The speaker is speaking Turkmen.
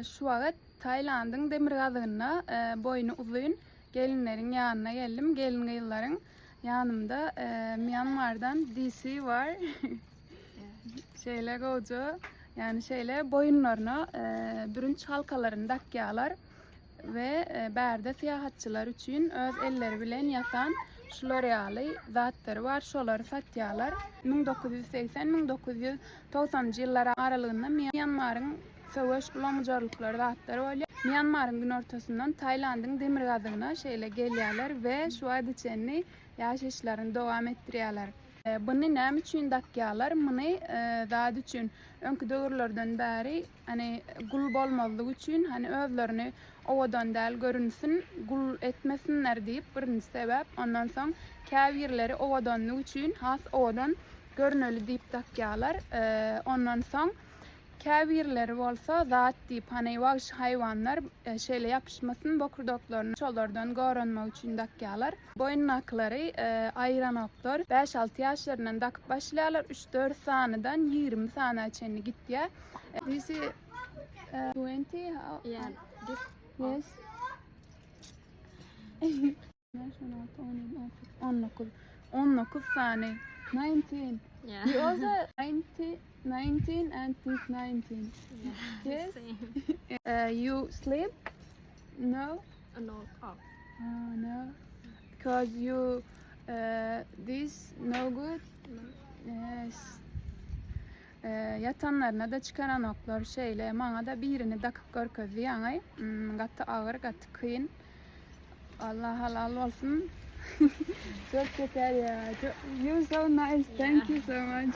Şu wagt Tailandyň demirgazygynda boýny uzyn gelinleriň ýanyna geldim. Gelin gyzlaryň ýanymda Mýanmardan DC bar. Şeýle gowja, ýagny şeýle boýunlaryna bürünç halkalaryny dakýarlar we bärde syýahatçylar üçin öz elleri bilen ýasan şular ýaly zatlary bar, şolary satýarlar. 1980, 1990-njy ýyllar aralygynda Mýanmaryň söweş ulamyjarlyklary zatlary bolýar. Mýanmaryň günortasyndan Tailandyň demirgazygyna şeýle gelýärler we şu wagta çenli ýaşaýyşlaryny dowam etdirýärler. Buny näme üçin dakýarlar? Muny zat üçin, öňki döwürlerden bäri hany gul bolmazlyk üçin, hany özlerini owadan däl görünsin, gul etmesinler diýip birinji sebäp. Ondan soň käbirleri owadanlyk üçin has owadan görüneli diýip dakýarlar. Ondan soň Käbirleri bolsa zat diýip, hany wagşy haýwanlar şeýle ýapyşmasyn bokurdaklaryna, şolardan goranmak üçin dakýarlar. Boýundakylary aýyranoklar. Bäş-alty ýaşlaryndan dakyp başlaýarlar, üç-dört sanydan 20 sana çenli gitýär. This is 20 how? Yeah, this Yes. 5, 16, 17, 18, 19. 19 sany. 19. yeah. You also 19, 19 and this 19. yeah. Yes. Same. You sleep? No? No, oh. Oh, no. Because you this no good? No. Yes. Ýatanlaryna-da çykaranoklar şeýle. Maňa-da birini dakyp görkezdi ýaňy. Gaty agyr, gaty kyn. Allah halal bolsun. Çok şeker ya. You so nice. Thank you so much.